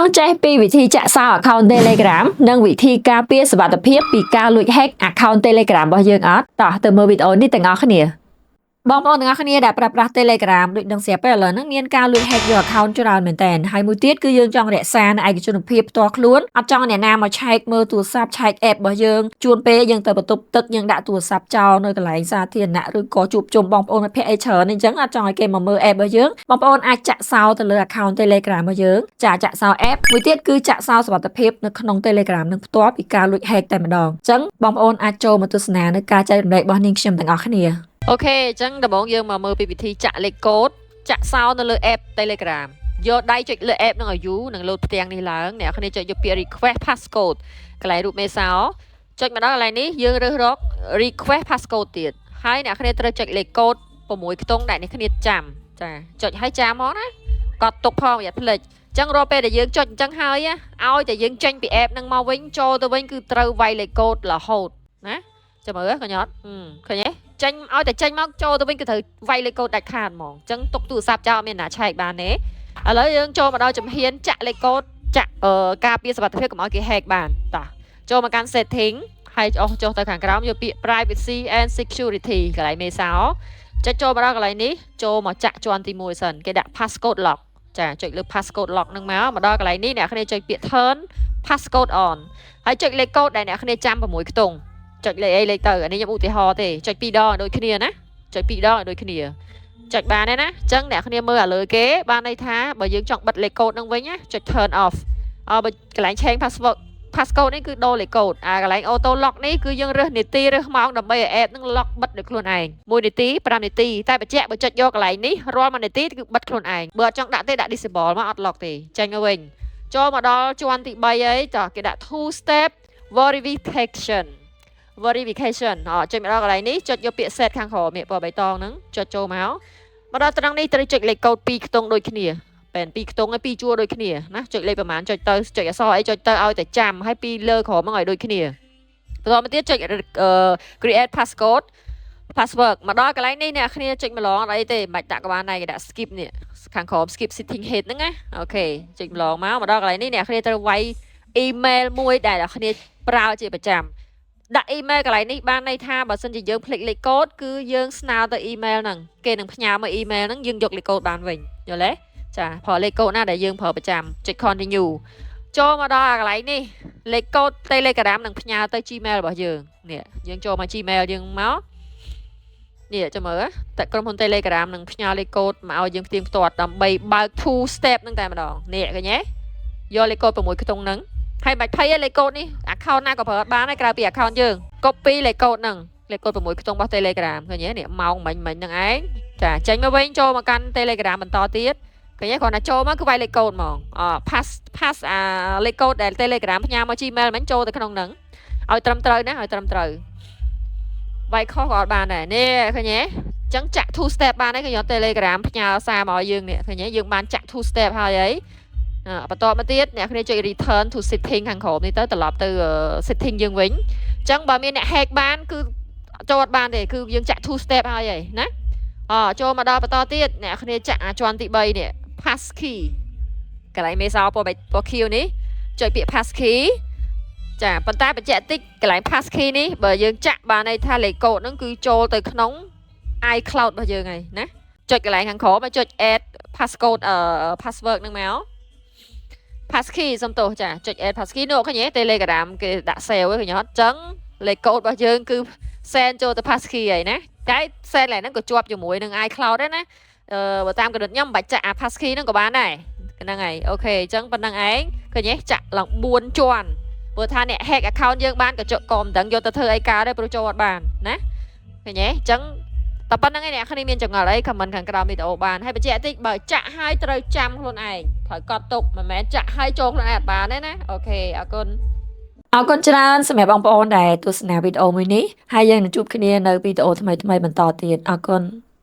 ង់ចេះពីវិធីចាក់សោ account Telegram និងវិធីការពារសុវត្ថិភាពពីការលួច hack account Telegram របស់យើងអត់តោះទៅមើលវីដេអូនេះទាំងអស់គ្នាបងប្អូនទាំងអស់គ្នាដែលប្រើប្រាស់ Telegram ដូចដឹងស្រាប់ហើយឥឡូវហ្នឹងមានការលួច hack យក account ច្រើនមែនតើហើយមួយទៀតគឺយើងចង់រក្សានៅឯកជនភាពផ្ទាល់ខ្លួនអត់ចង់អ្នកណាមកឆែកមើលទូរស័ព្ទឆែក app របស់យើងជួនពេលយើងទៅបន្ទប់ទឹកយើងដាក់ទូរស័ព្ទចោលនៅកន្លែងសាធារណៈឬក៏ជួបជុំបងប្អូនមិត្តភ័ក្តិអីច្រើនអញ្ចឹងអត់ចង់ឲ្យគេមកមើល app របស់យើងបងប្អូនអាចចាក់សោទៅលើ account Telegram របស់យើងចាចាក់សោ app មួយទៀតគឺចាក់សោសុវត្ថិភាពនៅក្នុង Telegram នឹងផ្ទាល់ពីការលួច hack តែម្ដងអញ្ចឹងបងប្អូនអាចចូលមកទស្សនានៅការចែករំលែករបស់នាងខ្ញុំទាំងអស់គ្នា OK អញ្ចឹងដំបូងយើងមកមើលពីវិធីចាក់លេខកូដចាក់សោនៅលើ app Telegram យកដៃចុចលើ app នឹងឲ្យយូរនឹងលោតផ្ទាំងនេះឡើងអ្នកគ្នាចុចយកពាក្យ request passcode កន្លែងរូបមេសោចុចមកដល់កន្លែងនេះយើងរើសរក request passcode ទៀតហើយអ្នកគ្នាត្រូវចុចលេខកូដ6ខ្ទង់ដែលអ្នកគ្នាចាំចាចុចឲ្យចាំហ្មងណាកត់ទុកផងប្រយ័ត្នភ្លេចអញ្ចឹងរាល់ពេលដែលយើងចុចអញ្ចឹងហើយឲ្យតែយើងចេញពី app នឹងមកវិញចូលទៅវិញគឺត្រូវវាយលេខកូដរហូតណាចាំមើលឃើញអត់ឃើញទេចេញឲ្យតែចេញមកចូលទៅវិញគឺត្រូវវាយលេខកូដដាច់ខាតហ្មងអញ្ចឹងទុកទូរស័ព្ទចោលអត់មានណាឆែកបានទេឥឡូវយើងចូលមកដល់ជំហានចាក់លេខកូដចាក់ការពារសុវត្ថិភាពកុំឲ្យគេ hack បានតោះចូលមកកាន់ setting ហើយអស់ចុះទៅខាងក្រោមយកពាក្យ privacy and security កន្លែងមេសោចុចចូលមកដល់កន្លែងនេះចូលមកចាក់ជាន់ទី1សិនគេដាក់ passcode lock ចាចុចលើ passcode lock នឹងមកមកដល់កន្លែងនេះអ្នកគ្នាចុចពាក្យ turn passcode on ហើយចុចលេខកូដដែលអ្នកគ្នាចាំ6ខ្ទង់ចុចលេខអីលេខទៅអានេះខ្ញុំឧទាហរណ៍ទេចុច2ដងដូចគ្នាណាចុច2ដងឲ្យដូចគ្នាចុចបានទេណាអញ្ចឹងអ្នកគ្នាមើលឲ្យលើគេបានន័យថាបើយើងចង់បិទលេខកូដនឹងវិញណាចុច turn off អើបើកន្លែង change password passcode នេះគឺដូរលេខកូដអាកន្លែង auto lock នេះគឺយើងរើសនាទីរើសម៉ោងដើម្បីឲ្យ app នឹង lock បិទដោយខ្លួនឯង1នាទី5នាទីតែបញ្ជាក់បើចុចយកកន្លែងនេះរាល់1នាទីគឺបិទខ្លួនឯងបើអត់ចង់ដាក់ទេដាក់ disable មកអត់ lock ទេចេញមកវិញចូលមកដល់ជាន់ទី3អីតោះគេដាក់ two step verification អចុចមកដល់កន្លែងនេះចុចយកពាក្យ set ខាងក្រោមនេះពណ៌បៃតងហ្នឹងចុចចូលមកមកដល់ត្រង់នេះត្រូវចុចលេខកូដ2ខ្ទង់ដូចគ្នាបែន2ខ្ទង់ឯ2ជួរដូចគ្នាណាចុចលេខប្រហែលចុចទៅចុចអក្សរអីចុចទៅឲ្យតែចាំហើយពីលើក្រោមហ្នឹងឲ្យដូចគ្នាបន្តមកទៀតចុច create passcode password មកដល់កន្លែងនេះអ្នកគ្នាចុចម្លងអត់អីទេមិនបាច់ដាក់ក៏បានដែរគេដាក់ skip នេះខាងក្រោម skip setting head ហ្នឹងណា OK ចុចម្លងមកមកដល់កន្លែងនេះអ្នកគ្នាត្រូវវាយ email មួយដែលអ្នកគ្នាប្រើជាប្រចាំដាក់ email កន្លែងនេះបានន័យថាបើសិនជាយើងភ្លេចលេខកូដគឺយើងស្នើទៅ email ហ្នឹងគេនឹងផ្ញើមក email ហ្នឹងយើងយកលេខកូដបានវិញយល់ទេចាព្រោះលេខកូដណាដែលយើងប្រើប្រចាំចុច continue ចូលមកដល់អាកន្លែងនេះលេខកូដ Telegram នឹងផ្ញើទៅ Gmail របស់យើងនេះយើងចូលមក Gmail យើងមកនេះចាំមើលតែក្រុមហ៊ុន Telegram នឹងផ្ញើលេខកូដមកឲ្យយើងផ្ទៀងផ្ទាត់ដើម្បីបើក two step ហ្នឹងតែម្ដងនេះឃើញទេយកលេខកូដ6ខ្ទង់ហ្នឹងហើយបាច់ភ័យលេខកូដនេះ account ណាក៏ប្រើអត់បានដែរក្រៅពី account យើង copy លេខកូដហ្នឹងលេខកូដ6ខ្ទង់របស់ Telegram ឃើញទេនេះម៉ោងមិញមិញហ្នឹងឯងចាចេញមកវិញចូលមកកាន់ Telegram បន្តទៀតឃើញទេគ្រាន់តែចូលមកគឺវាយលេខកូដហ្មងអ paste អាលេខកូដដែល Telegram ផ្ញើមក Gmail មិញចូលទៅក្នុងហ្នឹងឲ្យត្រឹមត្រូវណាឲ្យត្រឹមត្រូវវាយខុសក៏អត់បានដែរនេះឃើញទេចឹងចាក់ two step បានហើយឃើញ Telegram ផ្ញើសារមកឲ្យយើងនេះឃើញទេយើងបានចាក់ two step ហើយអីបន្តមកទៀតអ្នកគ្នាចុច return to setting ខាងក្រោមនេះទៅត្រឡប់ទៅ setting យើងវិញអញ្ចឹងបើមានអ្នក hack បានគឺចូលអត់បានទេគឺយើងចាក់ two step ហើយហីណាអចូលមកដល់បន្តទៀតអ្នកគ្នាចាក់អាជាន់ទី3នេះ pass key កន្លែងមេសោពណ៌ពណ៌ខៀវនេះចុចពាក្យ pass key ចាប៉ុន្តែបញ្ជាក់តិចកន្លែង pass key នេះបើយើងចាក់បានន័យថាលេខកូដហ្នឹងគឺចូលទៅក្នុង iCloud របស់យើងហើយណាចុចកន្លែងខាងក្រោមចុច add passcode អឺ password ហ្នឹងមក pass key សុំទោសចាចុច add pass key នោះឃើញទេ Telegram គេដាក់ save ឃើញអត់ចឹងលេខកូដរបស់យើងគឺ send ចូលទៅ pass key ហើយណាតែ send ឡើងហ្នឹងក៏ជាប់ជាមួយនឹង iCloud ដែរណាអឺបើតាមកណិតខ្ញុំមិនបាច់ចាក់អា pass key ហ្នឹងក៏បានដែរហ្នឹងហើយ OK អញ្ចឹងប៉ុណ្្នឹងឯងឃើញទេចាក់ឡើង4ជាន់ព្រោះថាអ្នក hack account យើងបានក៏ក៏មិនដឹងយកទៅធ្វើអីកើតដែរព្រោះចូលអត់បានណាឃើញទេអញ្ចឹងតែប៉ុណ្្នឹងឯងអ្នកគ្នាមានចម្ងល់អី comment ខាងក្រោមវីដេអូបានហើយបញ្ជាក់តិចបើចាក់ហើយត្រូវចាំខ្លួនឯងត្រូវកត់ទុកមិនមែនចាក់ហើយចូលខ្លួនឯងអត់បានទេណា OK អរគុណអរគុណច្រើនសម្រាប់បងប្អូនដែលទស្សនាវីដេអូមួយនេះហើយយើងនឹងជួបគ្នានៅវីដេអូថ្មីៗបន្តទៀតអរគុណ។